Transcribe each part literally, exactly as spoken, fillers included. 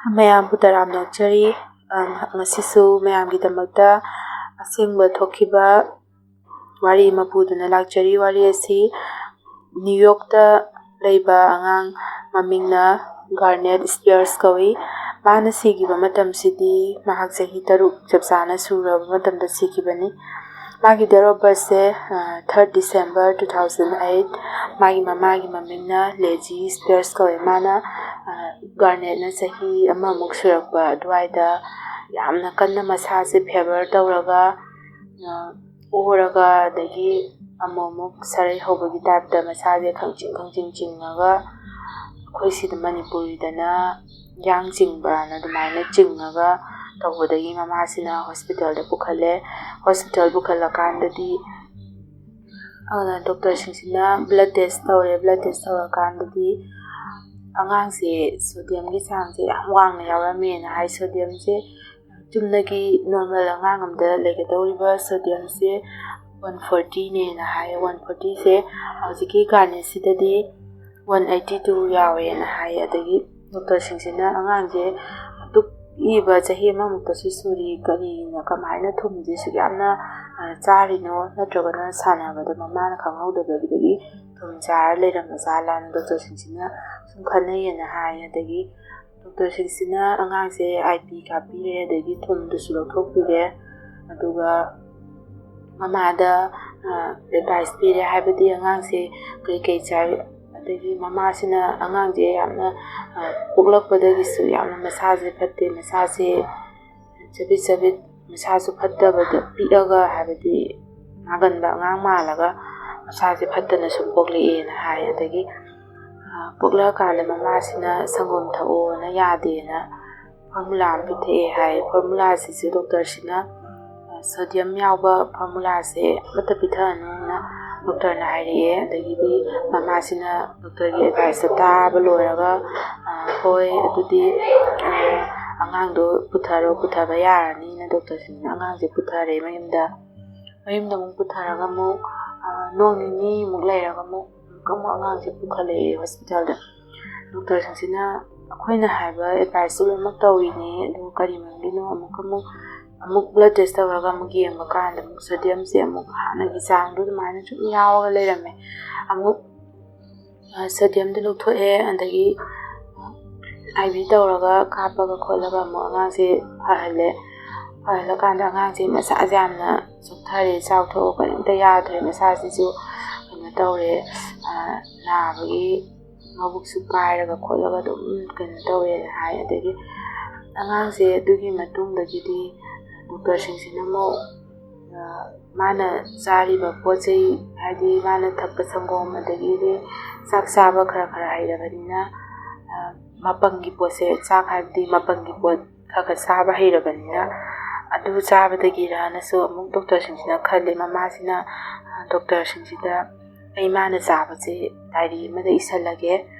ꯃꯌꯥꯝꯕꯨ ꯇꯔꯥꯝꯅ ꯑꯣꯛꯆꯔꯤ꯫ ꯑ, ꯉꯁꯤꯁꯨ ꯃꯌꯥꯝꯒꯤꯗꯃꯛꯇ ꯑꯁꯦꯡꯕ ꯊꯣꯛꯈꯤꯕ ꯋꯥꯔꯤ ꯑꯃ ꯄꯨꯗꯨꯅ ꯂꯥꯛꯆꯔꯤ꯫ ꯋꯥꯔꯤ ꯑꯁꯤ ꯅ꯭ꯌꯨ ꯌꯣꯔꯛꯇ ꯂꯩꯕ ꯑꯉꯥꯡ ꯃꯃꯤꯡꯅ ꯒꯥꯔꯅꯦꯠ ꯁ꯭ꯄꯤꯌꯔꯁ ꯀꯧꯏ꯫ ꯃꯥꯅ ꯁꯤꯈꯤꯕ ꯃꯇꯝꯁꯤꯗꯤ ꯃꯍꯥꯛ ꯆꯍꯤ ꯇꯔꯨꯛ ꯆꯞ ꯆꯥꯅ ꯁꯨꯔꯕ ꯃꯇꯝꯗ ꯁꯤꯈꯤꯕꯅꯤ꯫ ꯃꯥꯒꯤ date of birthꯁꯦ, ꯑ, third December two thousand eight꯫ ꯃꯥꯒꯤ ꯃꯃꯥꯒꯤ ꯃꯃꯤꯡꯅ ꯂꯦꯖꯤ ꯁ꯭ꯄꯤꯌꯔꯁ ꯀꯧꯏ꯫ ꯃꯥꯅ, ꯑ, ꯒꯥꯔꯅꯦꯠꯅ ꯆꯍꯤ ꯑꯃꯃꯨꯛ ꯁꯨꯔꯛꯄ ꯑꯗꯨꯋꯥꯏꯗ ꯌꯥꯝꯅ ꯀꯟꯅ ꯃꯁꯥꯁꯦ fever ꯇꯧꯔꯒ, ꯑ, ꯑꯣꯔꯒ, ꯑꯗꯒꯤ ꯑꯃꯨꯛ ꯑꯃꯨꯛ ꯁꯔꯩ ꯍꯧꯕꯒꯤ typeꯇ ꯃꯁꯥꯁꯦ ꯈꯪꯆꯤꯡ ꯈꯪꯆꯤꯡ ꯆꯤꯡꯉꯒ, ꯑꯩꯈꯣꯏ ꯁꯤꯗ ꯃꯅꯤꯄꯨꯔꯤꯗꯅ ꯌꯥꯡ ꯆꯤꯡꯕꯅ ꯑꯗꯨꯃꯥꯏꯅ ꯆꯤꯡꯉꯒ ꯇꯧꯕꯗꯒꯤ ꯃꯃꯥꯁꯤꯅ hospitalꯗ ꯄꯨꯈꯠꯂꯦ꯫ Hospital ꯄꯨꯈꯠꯂꯀꯥꯟꯗꯗꯤ, ꯑꯗꯨꯅ doctorꯁꯤꯡꯁꯤꯅ blood test ꯇꯧꯔꯦ꯫ Blood test ꯇꯧꯔꯀꯥꯟꯗꯗꯤ ꯑꯉꯥꯡꯁꯦ sodiumꯒꯤ ꯆꯥꯡꯁꯦ ꯌꯥꯝ ꯋꯥꯡꯅ ꯌꯥꯎꯔꯝꯃꯦꯅ ꯍꯥꯏ꯫ Sodiumꯁꯦ ꯆꯨꯝꯅꯒꯤ normal ꯑꯉꯥꯡ ꯑꯃꯗ ꯂꯩꯒꯗꯧꯔꯤꯕ sodiumꯁꯦ one fortyꯅꯦꯅ ꯍꯥꯏ꯫ One fortyꯁꯦ ꯍꯧꯖꯤꯛꯀꯤ ꯒꯥꯔꯅꯦꯠꯁꯤꯗꯗꯤ one eighty two ꯌꯥꯎꯋꯦꯅ ꯍꯥꯏ꯫ ꯑꯗꯒꯤ doctorꯁꯤꯡꯁꯤꯅ ꯑꯉꯥꯡꯁꯦ ꯑꯗꯨꯛ ꯄꯤꯛꯏꯕ ꯆꯍꯤ ꯑꯃꯃꯨꯛꯇꯁꯨ ꯁꯨꯔꯤ, ꯀꯔꯤꯅ, ꯀꯃꯥꯏꯅ ꯊꯨꯝꯁꯦ ꯁꯨꯛ ꯌꯥꯝꯅ, ꯑ, ꯆꯥꯔꯤꯅꯣ, ꯅꯠꯇ꯭ꯔꯒꯅ ꯁꯥꯟꯅꯕꯗ ꯃꯃꯥꯅ ꯈꯪꯍꯧꯗꯕꯗꯒꯤ ꯊꯨꯝ ꯆꯥꯔ ꯂꯩꯔꯝꯕ ꯖꯥꯠꯂꯥꯅ doctorꯁꯤꯡꯁꯤꯅ ꯁꯨꯝ ꯈꯟꯅꯩꯌꯦꯅ ꯍꯥꯏ꯫ ꯑꯗꯒꯤ doctorꯁꯤꯡꯁꯤꯅ ꯑꯉꯥꯡꯁꯦ I P ꯀꯥꯞꯄꯤꯔꯦ, ꯑꯗꯒꯤ ꯊꯨꯝꯗꯨꯁꯨ ꯂꯧꯊꯣꯛꯄꯤꯔꯦ꯫ ꯑꯗꯨꯒ ꯃꯃꯥꯗ, ꯑ, advice ꯄꯤꯔꯦ, ꯍꯥꯏꯕꯗꯤ ꯑꯉꯥꯡꯁꯦ ꯀꯩꯀꯩ ꯆꯥꯏ, ꯑꯗꯒꯤ ꯃꯃꯥꯁꯤꯅ ꯑꯉꯥꯡꯁꯦ ꯌꯥꯝꯅ, ꯑ, ꯄꯣꯛꯂꯛꯄꯗꯒꯤꯁꯨ ꯌꯥꯝꯅ ꯃꯁꯥꯁꯦ ꯐꯠꯇꯦ, ꯃꯁꯥꯁꯦ ꯆꯕꯤꯠ ꯆꯕꯤꯠ, ꯃꯁꯥꯁꯨ ꯐꯠꯇꯕꯗ ꯄꯤꯛꯑꯒ, ꯍꯥꯏꯕꯗꯤ ꯅꯥꯒꯟꯕ ꯑꯉꯥꯡ ꯃꯥꯜꯂꯒ ꯃꯁꯥꯁꯦ ꯐꯠꯇꯅ ꯁꯨꯝ ꯄꯣꯛꯂꯛꯑꯦꯅ ꯍꯥꯏ꯫ ꯑꯗꯒꯤ, ꯑ, ꯄꯣꯛꯂꯛꯑꯀꯥꯟꯗ ꯃꯃꯥꯁꯤꯅ ꯁꯪꯒꯣꯝ ꯊꯛꯑꯣꯅ ꯌꯥꯗꯦꯅ formula ꯑꯃ ꯄꯤꯊꯛꯑꯦ ꯍꯥꯏ꯫ Formulaꯁꯤꯁꯨ doctorꯁꯤꯅ, ꯑ, sodium ꯌꯥꯎꯕ formulaꯁꯦ ꯑꯃꯠꯇ ꯄꯤꯊꯛꯑꯅꯨꯅ doctorꯅ ꯍꯥꯏꯔꯛꯑꯦ꯫ ꯑꯗꯒꯤꯗꯤ ꯃꯃꯥꯁꯤꯅ doctorꯒꯤ adviceꯇꯣ ꯇꯥꯕ ꯂꯣꯏꯔꯒ, ꯑ, "ꯍꯣꯏ, ꯑꯗꯨꯗꯤ, ꯑ, ꯑꯉꯥꯡꯗꯣ ꯄꯨꯊꯔꯣ, ꯄꯨꯊꯕ ꯌꯥꯔꯅꯤꯅ" doctorꯁꯤꯡꯅ ꯑꯉꯥꯡꯁꯦ ꯄꯨꯊꯔꯦ ꯃꯌꯨꯝꯗ꯫ ꯃꯌꯨꯝꯗ ꯑꯃꯨꯛ ꯄꯨꯊꯔꯒ ꯑꯃꯨꯛ, ꯑ, ꯅꯣꯡ ꯅꯤꯅꯤꯃꯨꯛ ꯂꯩꯔꯒ ꯑꯃꯨꯛ, ꯑꯃꯨꯛ ꯑꯉꯥꯡꯁꯦ ꯄꯨꯈꯠꯂꯛꯑꯦ hospitalꯗ꯫ Doctorꯁꯤꯡꯁꯤꯅ ꯑꯩꯈꯣꯏꯅ ꯍꯥꯏꯕ ꯑꯦꯗꯚꯥꯏꯁꯇꯨ ꯂꯣꯏꯅꯃꯛ ꯇꯧꯔꯤꯅꯦ꯫ ꯑꯗꯨ ꯀꯔꯤ ꯃꯔꯝꯒꯤꯅꯣ ꯑꯃꯨꯛꯀ ꯑꯃꯨꯛ ꯑꯃꯨꯛ ꯕ꯭ꯂꯗ ꯇꯦꯁ ꯇꯧꯔꯒ ꯑꯃꯨꯛ ꯌꯦꯡꯕ ꯀꯥꯟꯗ ꯑꯃꯨꯛ ꯁꯣꯗꯤꯌꯝꯁꯦ ꯑꯃꯨꯛ ꯍꯥꯟꯅꯒꯤ ꯆꯥꯡꯗꯣ ꯑꯗꯨꯃꯥꯏꯅ ꯁꯨꯝ ꯌꯥꯎꯔꯒ ꯂꯩꯔꯝꯃꯦ꯫ ꯑꯃꯨꯛ ꯁꯣꯗꯤꯌꯝꯗꯨ ꯂꯧꯊꯣꯛꯑꯦ, ꯑꯗꯒꯤ ꯑꯥꯏ ꯚꯤ ꯇꯧꯔꯒ ꯀꯥꯞꯄꯒ ꯈꯣꯠꯂꯒ ꯑꯃꯨꯛ ꯑꯉꯥꯡꯁꯦ ꯐꯍꯜꯂꯦ꯫ ꯐꯍꯜꯂꯀꯥꯟꯗ ꯑꯉꯥꯡꯁꯦ ꯃꯁꯥꯁꯦ ꯌꯥꯝꯅ ꯆꯣꯛꯊꯔꯦ, ꯆꯥꯎꯊꯣꯛꯑꯣ ꯀꯔꯤꯝꯇ ꯌꯥꯗ꯭ꯔꯦ, ꯃꯁꯥꯁꯤꯁꯨ ꯀꯩꯅꯣ ꯇꯧꯔꯦ, ꯅꯥꯕꯒꯤ ꯃꯕꯨꯛꯁꯨ ꯀꯥꯏꯔꯒ ꯈꯣꯠꯂꯒ ꯑꯗꯨꯝ ꯀꯩꯅꯣ ꯇꯧꯋꯦꯅ ꯍꯥꯏ꯫ ꯑꯗꯒꯤ ꯑꯉꯥꯡꯁꯦ ꯑꯗꯨꯒꯤ ꯃꯇꯨꯡꯗꯒꯤꯗꯤ ꯗꯣꯛꯇꯔꯁꯤꯡꯁꯤꯅ ꯑꯃꯨꯛ ꯃꯥꯅ ꯆꯥꯔꯤꯕ ꯄꯣꯠ ꯆꯩ, ꯍꯥꯏꯗꯤ ꯃꯥꯅ ꯊꯛꯄ ꯁꯪꯒꯣꯝ ꯑꯗꯒꯤꯗꯤ ꯆꯥꯛ ꯆꯥꯕ ꯈꯔ ꯈꯔ ꯍꯩꯔꯕꯅꯤꯅ, ꯃꯄꯪꯒꯤ ꯄꯣꯠꯁꯦ, ꯆꯥꯛ ꯍꯥꯏꯕꯗꯤ ꯃꯄꯪꯒꯤ ꯄꯣꯠ ꯈꯔ ꯈꯔ ꯆꯥꯕ ꯍꯩꯔꯕꯅꯤꯅ, ꯑꯗꯨ ꯆꯥꯕꯗꯒꯤꯔꯅꯁꯨ ꯑꯃꯨꯛ ꯗꯣꯛꯇꯔꯁꯤꯡꯁꯤꯅ ꯈꯜꯂꯤ꯫ ꯃꯃꯥꯁꯤꯅ ꯗꯣꯛꯇꯔꯁꯤꯡꯁꯤꯗ ꯑꯩ ꯃꯥꯅ ꯆꯥꯕꯁꯦ ꯗꯥꯏꯔꯤ ꯑꯃꯗ ꯏꯁꯜꯂꯒꯦ,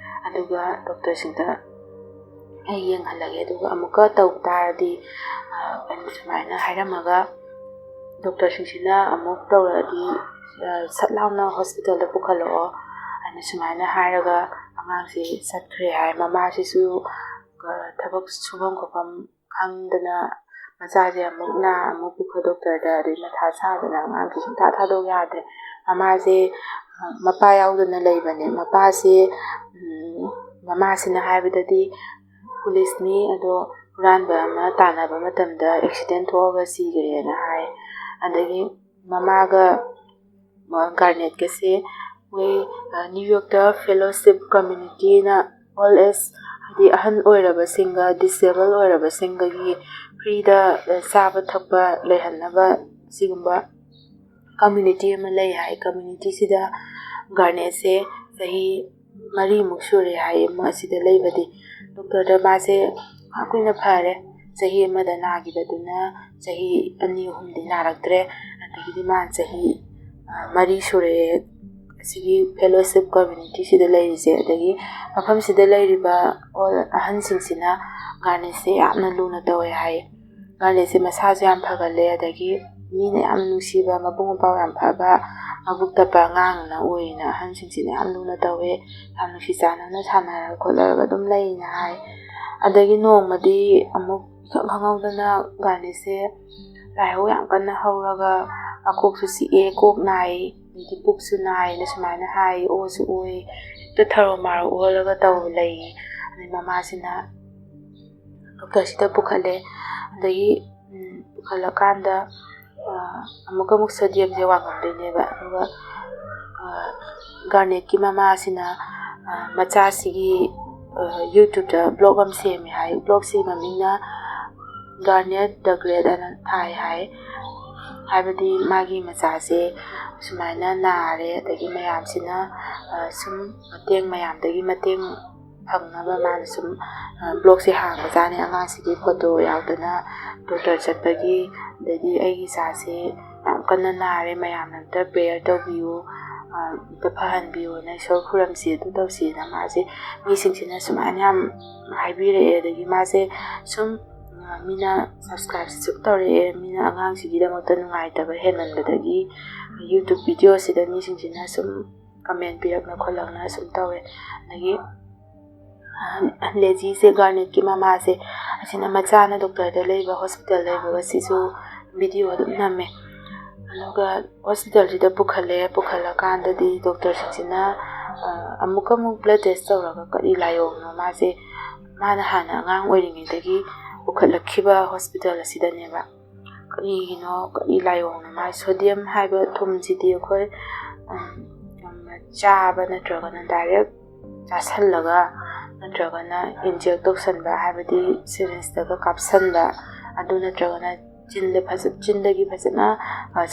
ꯑꯗꯨꯒ ꯗꯣꯛꯇꯔꯁꯤꯡꯗ ꯑꯩ ꯌꯦꯡꯍꯜꯂꯒꯦ, ꯑꯗꯨꯒ ꯑꯃꯨꯛꯀ ꯇꯧ ꯇꯥꯔꯗꯤ, ꯑ, ꯁꯨꯃꯥꯏꯅ ꯍꯥꯏꯔꯝꯃꯒ ꯗꯣꯛꯇꯔꯁꯤꯡꯁꯤꯅ ꯑꯃꯨꯛ ꯇꯧꯔꯛꯑꯗꯤ, ꯑ, ꯁꯠ ꯂꯥꯎꯅ ꯍꯣꯁꯄꯤꯇꯥꯜꯗ ꯄꯨꯈꯠꯂꯛꯑꯣ ꯍꯥꯏꯅ ꯁꯨꯃꯥꯏꯅ ꯍꯥꯏꯔꯒ ꯑꯉꯥꯡꯁꯤ ꯆꯠꯈ꯭ꯔꯦ ꯍꯥꯏ꯫ ꯃꯃꯥꯁꯤꯁꯨ, ꯑ, ꯊꯕꯛ ꯁꯨꯐꯝ ꯈꯣꯠꯐꯝ ꯈꯪꯗꯅ ꯃꯆꯥꯁꯦ ꯑꯃꯨꯛ ꯅꯥ ꯑꯃꯨꯛ ꯄꯨꯈꯠ ꯗꯣꯛꯇꯔꯗ, ꯑꯗꯩ ꯃꯊꯥ ꯁꯥꯗꯅ ꯑꯉꯥꯡꯁꯦ ꯁꯨꯡꯊꯥ ꯊꯥꯗꯣꯛ ꯌꯥꯗ꯭ꯔꯦ꯫ ꯃꯃꯥꯁꯦ, ꯑ, ꯃꯄꯥ ꯌꯥꯎꯗꯅ ꯂꯩꯕꯅꯦ꯫ ꯃꯄꯥꯁꯦ, ꯎꯝ, ꯃꯃꯥꯁꯤꯅ ꯍꯥꯏꯕꯗꯗꯤ ꯄꯨꯂꯤꯁꯅꯤ, ꯑꯗꯣ ꯍꯨꯔꯥꯟꯕ ꯑꯃ ꯇꯥꯟꯅꯕ ꯃꯇꯝꯗ ꯑꯦꯛꯁꯤꯗꯦꯟ ꯊꯣꯛꯑꯒ ꯁꯤꯈ꯭ꯔꯦꯅ ꯍꯥꯏ꯫ ꯑꯗꯒꯤ ꯃꯃꯥꯒ ꯒꯥꯔꯅꯦꯠꯀꯁꯦ ꯃꯣꯏ, ꯑ, ꯅ꯭ꯌꯨ ꯌꯣꯔꯛꯇ ꯐꯦꯂꯣꯁꯤꯞ ꯀꯝꯃ꯭ꯌꯨꯅꯤꯇꯤꯅ ꯑꯣꯜ ꯑꯦꯖ, ꯍꯥꯏꯗꯤ ꯑꯍꯟ ꯑꯣꯏꯔꯕꯁꯤꯡꯒ ꯗꯤꯁꯦꯕꯜ ꯑꯣꯏꯔꯕꯁꯤꯡꯒꯒꯤ ꯐ꯭ꯔꯤꯗ, ꯑ, ꯆꯥꯕ ꯊꯛꯄ ꯂꯩꯍꯟꯅꯕ ꯁꯤꯒꯨꯝꯕ ꯀꯝꯃ꯭ꯌꯨꯅꯤꯇꯤ ꯑꯃ ꯂꯩ ꯍꯥꯏ꯫ ꯀꯝꯃ꯭ꯌꯨꯅꯤꯇꯤꯁꯤꯗ ꯒꯥꯔꯅꯦꯠꯁꯦ ꯆꯍꯤ ꯃꯔꯤꯃꯨꯛ ꯁꯨꯔꯦ ꯍꯥꯏꯌꯦ ꯃꯣꯏ ꯑꯁꯤꯗ ꯂꯩꯕꯗꯤ꯫ ꯗꯣꯛꯇꯔꯗ ꯃꯥꯁꯦ ꯌꯥꯝ ꯀꯨꯏꯅ ꯐꯔꯦ꯫ ꯆꯍꯤ ꯑꯃꯗ ꯅꯥꯈꯤꯕꯗꯨꯅ ꯆꯍꯤ ꯑꯅꯤ ꯑꯍꯨꯝꯗꯤ ꯅꯥꯔꯛꯇ꯭ꯔꯦ꯫ ꯑꯗꯒꯤꯗꯤ ꯃꯥ ꯆꯍꯤ, ꯑ, ꯃꯔꯤ ꯁꯨꯔꯛꯑꯦ ꯑꯁꯤꯒꯤ ꯐꯦꯂꯣꯁꯤꯞ ꯀꯝꯃ꯭ꯌꯨꯅꯤꯇꯤꯁꯤꯗ ꯂꯩꯔꯤꯁꯦ꯫ ꯑꯗꯒꯤ ꯃꯐꯝꯁꯤꯗ ꯂꯩꯔꯤꯕ ꯑꯣꯜ ꯑꯍꯟꯁꯤꯡꯁꯤꯅ ꯒꯥꯔꯅꯦꯠꯁꯦ ꯌꯥꯝꯅ ꯂꯨꯅ ꯇꯧꯋꯦ ꯍꯥꯏꯌꯦ꯫ ꯒꯥꯔꯅꯦꯠꯁꯦ ꯃꯁꯥꯁꯨ ꯌꯥꯝ ꯐꯒꯜꯂꯦ, ꯑꯗꯒꯤ ꯃꯤꯅ ꯌꯥꯝ ꯅꯨꯡꯁꯤꯕ, ꯃꯕꯨꯡ ꯃꯄꯥꯎ ꯌꯥꯝ ꯐꯕ, ꯃꯕꯨꯛ ꯇꯞꯄ ꯑꯉꯥꯡꯅ ꯑꯣꯏꯅ ꯑꯍꯟꯁꯤꯡꯁꯤꯅ ꯌꯥꯝ ꯂꯨꯅ ꯇꯧꯋꯦ, ꯌꯥꯝ ꯅꯨꯡꯁꯤ ꯆꯥꯟꯅꯅ ꯁꯥꯟꯅꯔꯒ ꯈꯣꯠꯅꯔꯒ ꯑꯗꯨꯝ ꯂꯩꯅ ꯍꯥꯏ꯫ ꯑꯗꯒꯤ ꯅꯣꯡꯃꯗꯤ ꯑꯃꯨꯛ ꯏꯈꯪ ꯈꯪꯍꯧꯗꯅ ꯒꯥꯔꯅꯦꯠꯁꯦ ꯂꯥꯏꯍꯧ ꯌꯥꯝ ꯀꯟꯅ ꯍꯧꯔꯒ ꯃꯀꯣꯛꯁꯨ ꯆꯤꯛꯑꯦ, ꯀꯣꯛ ꯅꯥꯏ, ꯑꯗꯩꯗꯤ ꯄꯨꯛꯁꯨ ꯅꯥꯏꯅ ꯁꯨꯃꯥꯏꯅ ꯍꯥꯏ, ꯑꯣꯁꯨ ꯑꯣꯏ, ꯍꯦꯛꯇ ꯊꯔꯣ ꯃꯥꯔꯣ ꯑꯣꯜꯂꯒ ꯇꯧ ꯂꯩ꯫ ꯑꯗꯩ ꯃꯃꯥꯁꯤꯅ ꯗꯣꯛꯇꯔꯁꯤꯗ ꯄꯨꯈꯠꯂꯦ꯫ ꯑꯗꯒꯤ ꯎꯝ, ꯄꯨꯈꯠꯂꯀꯥꯟꯗ ꯑꯃꯨꯛꯀ ꯑꯃꯨꯛ ꯁꯣꯗꯤꯌꯝꯁꯦ ꯋꯥꯡꯉꯝꯗꯣꯏꯅꯦꯕ꯫ ꯑꯗꯨꯒ ꯒꯥꯔꯅꯦꯠꯀꯤ ꯃꯃꯥꯁꯤꯅ ꯃꯆꯥꯁꯤꯒꯤ ꯌꯨꯇ꯭ꯌꯨꯕꯇ ꯕ꯭ꯂꯣꯛ ꯑꯃ ꯁꯦꯝꯃꯦ ꯍꯥꯏ꯫ ꯕ꯭ꯂꯣꯛꯁꯤ ꯃꯃꯤꯡꯅ ꯒꯥꯔꯅꯦꯠ ꯗ ꯒ꯭ꯔꯦꯠ ꯑꯅ ꯊꯥꯏ ꯍꯥꯏ꯫ ꯍꯥꯏꯕꯗꯤ ꯃꯥꯒꯤ ꯃꯆꯥꯁꯦ ꯁꯨꯃꯥꯏꯅ ꯅꯥꯔꯦ, ꯑꯗꯒꯤ ꯃꯌꯥꯝꯁꯤꯅ ꯁꯨꯝ ꯃꯇꯦꯡ, ꯃꯌꯥꯝꯗꯒꯤ ꯃꯇꯦꯡ ꯐꯪꯅꯕ ꯃꯥꯅ ꯁꯨꯝ ꯕ꯭ꯂꯣꯛꯁꯦ ꯍꯥꯡꯕꯖꯥꯠꯅꯤ꯫ ꯑꯉꯥꯡꯁꯤꯒꯤ ꯐꯣꯇꯣ ꯌꯥꯎꯗꯅ ꯗꯣꯛꯇꯔ ꯆꯠꯄꯒꯤ, ꯑꯗꯩꯗꯤ ꯑꯩꯒꯤ ꯏꯆꯥꯁꯦ ꯌꯥꯝ ꯀꯟꯅ ꯅꯥꯔꯦ, ꯃꯌꯥꯝꯅ ꯑꯝꯇ ꯄ꯭ꯔꯦꯌꯔ ꯇꯧꯕꯤꯌꯨ, ꯑꯝꯇ ꯐꯍꯟꯕꯤꯌꯨꯅ ꯏꯁꯣꯔ ꯈꯨꯔꯨꯝꯁꯤ, ꯑꯗꯨ ꯇꯧꯁꯤꯅ ꯃꯥꯁꯦ ꯃꯤꯁꯤꯡꯁꯤꯅ ꯁꯨꯃꯥꯏꯅ ꯌꯥꯝ ꯍꯥꯏꯕꯤꯔꯛꯑꯦ꯫ ꯑꯗꯒꯤ ꯃꯥꯁꯦ ꯁꯨꯝ ꯃꯤꯅ ꯁꯕꯁꯀ꯭ꯔꯥꯏꯕꯁꯨ ꯇꯧꯔꯛꯑꯦ, ꯃꯤꯅ ꯑꯉꯥꯡꯁꯤꯒꯤꯗꯃꯛꯇ ꯅꯨꯡꯉꯥꯏꯇꯕ ꯍꯦꯟꯃꯟꯕꯗꯒꯤ ꯌꯨꯇ꯭ꯌꯨꯕ ꯚꯤꯗꯤꯑꯣꯁꯤꯗ ꯃꯤꯁꯤꯡꯁꯤꯅ ꯁꯨꯝ ꯀꯃꯦꯟ ꯄꯤꯔꯛꯅ ꯈꯣꯠꯂꯛꯅ ꯁꯨꯝ ꯇꯧꯋꯦ꯫ ꯑꯗꯒꯤ ꯂꯦꯖꯤꯁꯦ, ꯒꯥꯔꯅꯦꯠꯀꯤ ꯃꯃꯥꯁꯦ, ꯑꯁꯤꯅ ꯃꯆꯥꯅ ꯗꯣꯛꯇꯔꯗ ꯂꯩꯕ, ꯍꯣꯁꯄꯤꯇꯥꯜ ꯂꯩꯕꯒ ꯁꯤꯁꯨ ꯚꯤꯗꯤꯑꯣ ꯑꯗꯨꯝ ꯅꯝꯃꯦ꯫ ꯑꯗꯨꯒ ꯍꯣꯁꯄꯤꯇꯥꯜꯁꯤꯗ ꯄꯨꯈꯠꯂꯦ꯫ ꯄꯨꯈꯠꯂꯀꯥꯟꯗꯗꯤ ꯗꯣꯛꯇꯔꯁꯤꯡꯁꯤꯅ ꯑꯃꯨꯛꯀ ꯑꯃꯨꯛ ꯕ꯭ꯂꯗ ꯇꯦꯁ ꯇꯧꯔꯒ ꯀꯔꯤ ꯂꯥꯏꯑꯣꯡꯅꯣ ꯃꯥꯁꯦ, ꯃꯥꯅ ꯍꯥꯟꯅ ꯑꯉꯥꯡ ꯑꯣꯏꯔꯤꯉꯩꯗꯒꯤ ꯄꯨꯈꯠꯂꯛꯈꯤꯕ ꯍꯣꯁꯄꯤꯇꯥꯜ ꯑꯁꯤꯗꯅꯦꯕ꯫ ꯀꯔꯤꯒꯤꯅꯣ, ꯀꯔꯤ ꯂꯥꯏꯑꯣꯡꯅꯣ? ꯃꯥ ꯁꯣꯗꯤꯌꯝ ꯍꯥꯏꯕ ꯊꯨꯝꯁꯤꯗꯤ ꯑꯩꯈꯣꯏ ꯌꯥꯝꯅ ꯆꯥꯕ ꯅꯠꯇ꯭ꯔꯒꯅ ꯗꯥꯏꯔꯦꯛ ꯆꯥꯁꯜꯂꯒ ꯅꯠꯇ꯭ꯔꯒꯅ ꯏꯟꯖꯦꯛ ꯇꯧꯁꯟꯕ, ꯍꯥꯏꯕꯗꯤ ꯁꯤꯔꯤꯟꯁꯇꯒ ꯀꯥꯞꯁꯟꯕ, ꯑꯗꯨ ꯅꯠꯇ꯭ꯔꯒꯅ ꯆꯤꯟꯗ ꯐꯖ-, ꯆꯤꯟꯗꯒꯤ ꯐꯖꯅ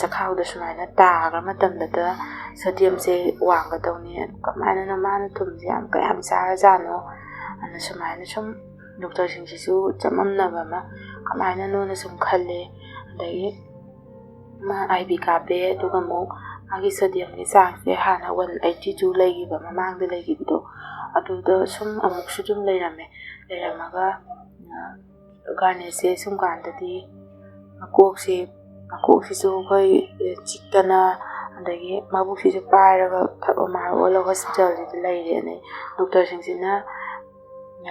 ꯆꯈꯥꯎꯗ ꯁꯨꯃꯥꯏꯅ ꯇꯥꯈ꯭ꯔ ꯃꯇꯝꯗꯇ ꯁꯣꯗꯤꯌꯝꯁꯦ ꯋꯥꯡꯒꯗꯧꯅꯤ꯫ ꯀꯃꯥꯏꯅꯅꯣ ꯃꯥꯅ ꯊꯨꯝꯁꯦ ꯌꯥꯝ ꯀꯌꯥꯝ ꯆꯥꯔꯖꯥꯠꯅꯣ? ꯑꯗꯨꯅ ꯁꯨꯃꯥꯏꯅ ꯁꯨꯝ ꯗꯣꯛꯇꯔꯁꯤꯡꯁꯤꯁꯨ ꯆꯃꯝꯅꯕ ꯑꯃ, ꯀꯃꯥꯏꯅꯅꯣꯅ ꯁꯨꯝ ꯈꯜꯂꯦ꯫ ꯑꯗꯒꯤ ꯃꯥ ꯑꯥꯏ ꯕꯤ ꯀꯥꯞꯄꯦ, ꯑꯗꯨꯒ ꯑꯃꯨꯛ ꯃꯥꯒꯤ ꯁꯣꯗꯤꯌꯝꯒꯤ ꯆꯥꯡꯁꯦ ꯍꯥꯟꯅ ꯋꯥꯟ ꯑꯩꯠꯇꯤ ꯇꯨ ꯂꯩꯈꯤꯕ, ꯃꯃꯥꯡꯗ ꯂꯩꯈꯤꯕꯗꯣ, ꯑꯗꯨꯗ ꯁꯨꯝ ꯑꯃꯨꯛꯁꯨ ꯑꯗꯨꯝ ꯂꯩꯔꯝꯃꯦ꯫ ꯂꯩꯔꯝꯃꯒ ꯒꯥꯔꯅꯦꯠꯁꯦ ꯁꯨꯝ ꯀꯥꯟꯗꯗꯤ ꯃꯀꯣꯛꯁꯦ, ꯃꯀꯣꯛꯁꯤꯁꯨ ꯑꯩꯈꯣꯏ ꯆꯤꯛꯇꯅ ꯑꯗꯒꯤ ꯃꯕꯨꯛꯁꯤꯁꯨ ꯄꯥꯏꯔꯒ ꯊꯔꯣ ꯃꯥꯔꯣ ꯑꯣꯜꯂꯒ ꯍꯣꯁꯄꯤꯇꯥꯜꯁꯤꯗ ꯂꯩꯔꯦꯅꯦ꯫ ꯗꯣꯛꯇꯔꯁꯤꯡꯁꯤꯅ,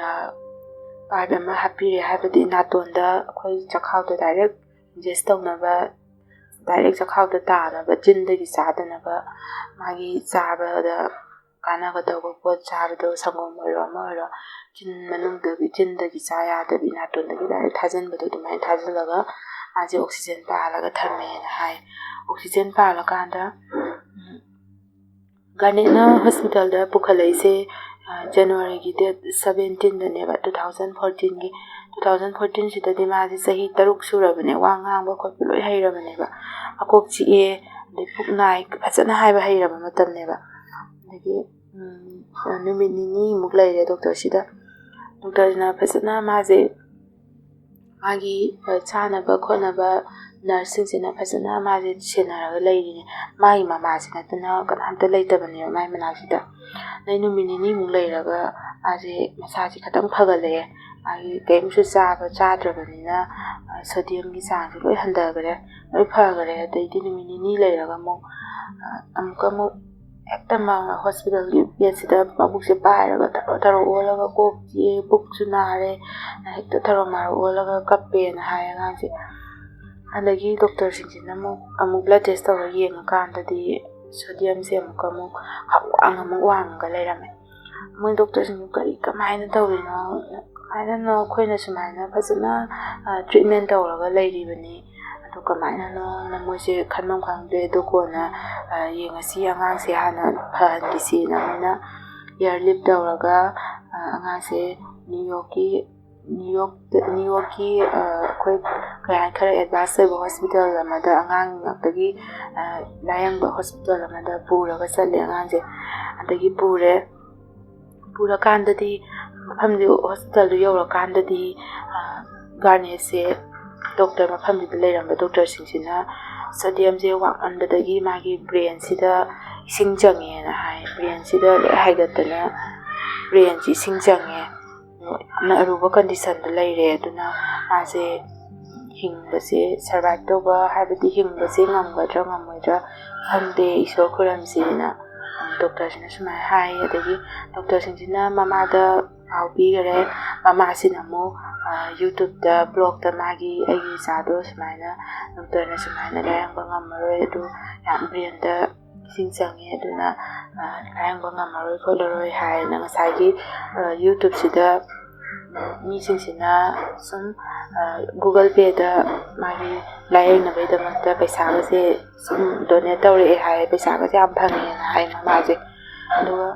ꯑ, ꯄꯥꯏꯞ ꯑꯃ ꯍꯥꯞꯄꯤꯔꯦ, ꯍꯥꯏꯕꯗꯤ ꯅꯥꯇꯣꯟꯗ ꯑꯩꯈꯣꯏ ꯆꯈꯥꯎꯗ ꯗꯥꯏꯔꯦꯛ ꯏꯟꯖꯦꯁ ꯇꯧꯅꯕ, ꯗꯥꯏꯔꯦꯛ ꯆꯈꯥꯎꯗ ꯇꯥꯅꯕ, ꯆꯤꯟꯗꯒꯤ ꯆꯥꯗꯅꯕ, ꯃꯥꯒꯤ ꯆꯥꯕꯗ ꯀꯥꯟꯅꯒꯗꯧꯕ ꯄꯣꯠ ꯆꯥꯕꯗꯣ, ꯁꯪꯒꯣꯝ ꯑꯣꯏꯔꯣ ꯑꯃ ꯑꯣꯏꯔꯣ, ꯆꯤꯟ ꯃꯅꯨꯡꯗꯒꯤ, ꯆꯤꯟꯗꯒꯤ ꯆꯥ ꯌꯥꯗꯕꯤ, ꯅꯥꯇꯣꯟꯗꯒꯤ ꯗꯥꯏꯔꯦꯛ ꯊꯥꯖꯤꯟꯕꯗꯣ, ꯑꯗꯨꯃꯥꯏꯅ ꯊꯥꯖꯤꯜꯂꯒ ꯃꯥꯁꯦ ꯑꯣꯛꯁꯤꯖꯦꯟ ꯄꯥꯜꯂꯒ ꯊꯝꯃꯦꯅ ꯍꯥꯏ꯫ ꯑꯣꯛꯁꯤꯖꯦꯟ ꯄꯥꯜꯂꯀꯥꯟꯗ, ꯎꯝ, ꯒꯥꯔꯅꯦꯠꯅ ꯍꯣꯁꯄꯤꯇꯥꯜꯗ ꯄꯨꯈꯠꯂꯛꯏꯁꯦ, ꯑ, ꯖꯅꯋꯥꯔꯤꯒꯤ ꯗꯦꯠ ꯁꯕꯦꯟꯇꯤꯟꯗꯅꯦꯕ, ꯇꯨ ꯊꯥꯎꯖꯟ ꯐꯣꯔꯇꯤꯟꯒꯤ꯫ ꯇꯨ ꯊꯥꯎꯖꯟ ꯐꯣꯔꯇꯤꯟꯁꯤꯗꯗꯤ ꯃꯥꯁꯦ ꯆꯍꯤ ꯇꯔꯨꯛ ꯁꯨꯔꯕꯅꯦ, ꯋꯥ ꯉꯥꯡꯕ ꯈꯣꯠꯄ ꯂꯣꯏ ꯍꯩꯔꯕꯅꯦꯕ꯫ ꯃꯀꯣꯛ ꯆꯤꯛꯑꯦ, ꯑꯗꯩ ꯄꯨꯛ ꯅꯥꯏ ꯐꯖꯅ ꯍꯥꯏꯕ ꯍꯩꯔꯕ ꯃꯇꯝꯅꯦꯕ꯫ ꯑꯗꯒꯤ, ꯎꯝ, ꯅꯨꯃꯤꯠ ꯅꯤꯅꯤꯃꯨꯛ ꯂꯩꯔꯦ ꯗꯣꯛꯇꯔꯁꯤꯗ꯫ ꯗꯣꯛꯇꯔꯁꯤꯅ ꯐꯖꯅ ꯃꯥꯁꯦ, ꯃꯥꯒꯤ, ꯑ, ꯆꯥꯅꯕ ꯈꯣꯠꯅꯕ ꯅꯔꯁꯁꯤꯡꯁꯤꯅ ꯐꯖꯅ ꯃꯥꯁꯦ ꯁꯦꯟꯅꯔꯒ ꯂꯩꯔꯤꯅꯦ꯫ ꯃꯥꯒꯤ ꯃꯃꯥꯁꯤ ꯅꯠꯇꯅ ꯀꯅꯥꯝꯇ ꯂꯩꯇꯕꯅꯦꯕ ꯃꯥꯒꯤ ꯃꯅꯥꯛꯁꯤꯗ꯫ ꯑꯗꯩ ꯅꯨꯃꯤꯠ ꯅꯤꯅꯤꯃꯨꯛ ꯂꯩꯔꯒ ꯃꯥꯁꯦ ꯃꯁꯥꯁꯦ ꯈꯤꯇꯪ ꯐꯒꯠꯂꯛꯑꯦ꯫ ꯃꯥꯒꯤ ꯀꯔꯤꯝꯁꯨ ꯆꯥꯕ ꯆꯥꯗ꯭ꯔꯕꯅꯤꯅ, ꯑ, ꯁꯣꯗꯤꯌꯝꯒꯤ ꯆꯥꯡꯁꯦ ꯂꯣꯏ ꯍꯟꯊꯈ꯭ꯔꯦ, ꯂꯣꯏ ꯐꯈ꯭ꯔꯦ꯫ ꯑꯗꯩꯗꯤ ꯅꯨꯃꯤꯠ ꯅꯤꯅꯤ ꯂꯩꯔꯒ ꯑꯃꯨꯛ, ꯑ, ꯑꯃꯨꯛꯀ ꯑꯃꯨꯛ ꯍꯦꯛꯇ ꯃꯥ ꯍꯣꯁꯄꯤꯇꯥꯜꯒꯤ ꯕꯦꯗꯁꯤꯗ ꯃꯕꯨꯛꯁꯦ ꯄꯥꯏꯔꯒ ꯊꯔꯣ ꯊꯔꯣ ꯑꯣꯜꯂꯒ ꯀꯣꯛ ꯆꯤꯛꯑꯦ, ꯄꯨꯛꯁꯨ ꯅꯥꯔꯦ, ꯍꯦꯛꯇ ꯊꯔꯣ ꯃꯥꯔꯣ ꯑꯣꯜꯂꯒ ꯀꯞꯄꯦꯅ ꯍꯥꯏ ꯑꯉꯥꯡꯁꯦ꯫ ꯑꯗꯒꯤ ꯗꯣꯛꯇꯔꯁꯤꯡꯁꯤꯅ ꯑꯃꯨꯛ, ꯑꯃꯨꯛ ꯕ꯭ꯂꯗ ꯇꯦꯁ ꯇꯧꯔꯒ ꯌꯦꯡꯉꯀꯥꯟꯗꯗꯤ ꯁꯣꯗꯤꯌꯝꯁꯦ ꯑꯃꯨꯛꯀ ꯑꯃꯨꯛ ꯋꯥꯡ ꯑꯃꯨꯛ ꯋꯥꯡꯉꯒ ꯂꯩꯔꯝꯃꯦ꯫ ꯃꯣꯏ ꯗꯣꯛꯇꯔꯁꯤꯡꯗꯣ ꯀꯔꯤ, ꯀꯃꯥꯏꯅ ꯇꯧꯔꯤꯅꯣ? ꯀꯃꯥꯏꯅꯅꯣ ꯑꯩꯈꯣꯏꯅ ꯁꯨꯃꯥꯏꯅ ꯐꯖꯅ, ꯑ, ꯇ꯭ꯔꯤꯠꯃꯦꯟ ꯇꯧꯔꯒ ꯂꯩꯔꯤꯕꯅꯤ, ꯑꯗꯨ ꯀꯃꯥꯏꯅꯅꯣꯅ ꯃꯣꯏꯁꯦ ꯈꯟꯐꯝ ꯈꯪꯗ꯭ꯔꯦ꯫ ꯑꯗꯨ ꯀꯣꯟꯅ, ꯑ, ꯌꯦꯡꯉꯁꯤ, ꯑꯉꯥꯡꯁꯦ ꯍꯥꯟꯅ ꯐꯍꯟꯈꯤꯁꯤꯅ ꯃꯣꯏꯅ ꯏꯌꯥꯔ ꯂꯤꯐ ꯇꯧꯔꯒ, ꯑ, ꯑꯉꯥꯡꯁꯦ ꯅ꯭ꯌꯨ ꯌꯣꯔꯛꯀꯤ, ꯅ꯭ꯌꯨ ꯌꯣꯔꯛꯇ, ꯅ꯭ꯌꯨ ꯌꯣꯔꯛꯀꯤ, ꯑ, ꯑꯩꯈꯣꯏ ꯀꯩ ꯍꯥꯏ, ꯈꯔ ꯑꯦꯗꯚꯥꯟꯁ ꯑꯣꯏꯕ ꯍꯣꯁꯄꯤꯇꯥꯜ ꯑꯃꯗ, ꯑꯉꯥꯡ ꯉꯥꯛꯇꯒꯤ, ꯑ, ꯂꯥꯌꯦꯡꯕ ꯍꯣꯁꯄꯤꯇꯥꯜ ꯑꯃꯗ ꯄꯨꯔꯒ ꯆꯠꯂꯦ ꯑꯉꯥꯡꯁꯦ꯫ ꯑꯗꯒꯤ ꯄꯨꯔꯦ꯫ ꯄꯨꯔꯀꯥꯟꯗꯗꯤ ꯃꯐꯝꯗꯨ, ꯍꯣꯁꯄꯤꯇꯥꯜꯗꯨ ꯌꯧꯔꯀꯥꯟꯗꯗꯤ, ꯑ, ꯒꯥꯔꯅꯦꯠꯁꯦ, ꯗꯣꯛꯇꯔ, ꯃꯐꯝꯗꯨꯗ ꯂꯩꯔꯝꯕ ꯗꯣꯛꯇꯔꯁꯤꯡꯁꯤꯅ ꯁꯣꯗꯤꯌꯝꯁꯦ ꯋꯥꯡꯃꯟꯕꯗꯒꯤ ꯃꯥꯒꯤ ꯕ꯭ꯔꯦꯟꯁꯤꯗ ꯏꯁꯤꯡ ꯆꯪꯉꯦꯅ ꯍꯥꯏ꯫ ꯕ꯭ꯔꯦꯟꯁꯤꯗ ꯂꯣꯏ ꯍꯥꯏꯒꯠꯇꯅ ꯕ꯭ꯔꯦꯟꯁꯤ ꯏꯁꯤꯡ ꯆꯪꯉꯦ꯫ ꯌꯥꯝꯅ ꯑꯔꯨꯕ ꯀꯟꯗꯤꯁꯟꯗ ꯂꯩꯔꯦ꯫ ꯑꯗꯨꯅ ꯃꯥꯁꯦ ꯍꯤꯡꯕꯁꯦ, ꯁꯔꯚꯥꯏꯚ ꯇꯧꯕ ꯍꯥꯏꯕꯗꯤ ꯍꯤꯡꯕꯁꯦ ꯉꯝꯒꯗ꯭ꯔꯥ ꯉꯝꯃꯣꯏꯗ꯭ꯔꯥ ꯈꯪꯗꯦ, ꯏꯁꯣꯔ ꯈꯨꯔꯝꯁꯦꯅ ꯗꯣꯛꯇꯔꯁꯤꯅ ꯁꯨꯃꯥꯏꯅ ꯍꯥꯏ꯫ ꯑꯗꯒꯤ ꯗꯣꯛꯇꯔꯁꯤꯡꯁꯤꯅ ꯃꯃꯥꯗ ꯄꯥꯎ ꯄꯤꯈꯔꯦ꯫ ꯃꯃꯥꯁꯤꯅ ꯑꯃꯨꯛ ꯌꯨꯇ꯭ꯌꯨꯕꯇ, ꯕ꯭ꯂꯣꯛꯇ ꯃꯥꯒꯤ, "ꯑꯩꯒꯤ ꯏꯆꯥꯗꯣ ꯁꯨꯃꯥꯏꯅ ꯗꯣꯛꯇꯔꯅ ꯁꯨꯃꯥꯏꯅ ꯂꯥꯏꯌꯦꯡꯕ ꯉꯝꯃꯔꯣꯏ, ꯑꯗꯨ ꯌꯥꯝ ꯕ꯭ꯔꯦꯟꯗ ꯏꯁꯤꯡ ꯆꯪꯉꯦ, ꯑꯗꯨꯅ ꯂꯥꯏꯌꯦꯡꯕ ꯉꯝꯃꯔꯣꯏ ꯈꯣꯠꯂꯔꯣꯏ" ꯍꯥꯏꯅ ꯉꯁꯥꯏꯒꯤ ꯌꯨꯇ꯭ꯌꯨꯕꯁꯤꯗ ꯃꯤꯁꯤꯡꯁꯤꯅ ꯁꯨꯝ ꯒꯨꯒꯜ ꯄꯦꯗ ꯃꯥꯒꯤ ꯂꯥꯏꯌꯦꯡꯅꯕꯒꯤꯗꯃꯛꯇ ꯄꯩꯁꯥꯒꯁꯦ ꯁꯨꯝ ꯗꯣꯅꯦꯠ ꯇꯧꯔꯛꯑꯦ ꯍꯥꯏ, ꯄꯩꯁꯥꯒꯁꯦ ꯌꯥꯝ ꯐꯪꯉꯦꯅ ꯍꯥꯏ ꯃꯃꯥꯁꯦ꯫ ꯑꯗꯨꯒ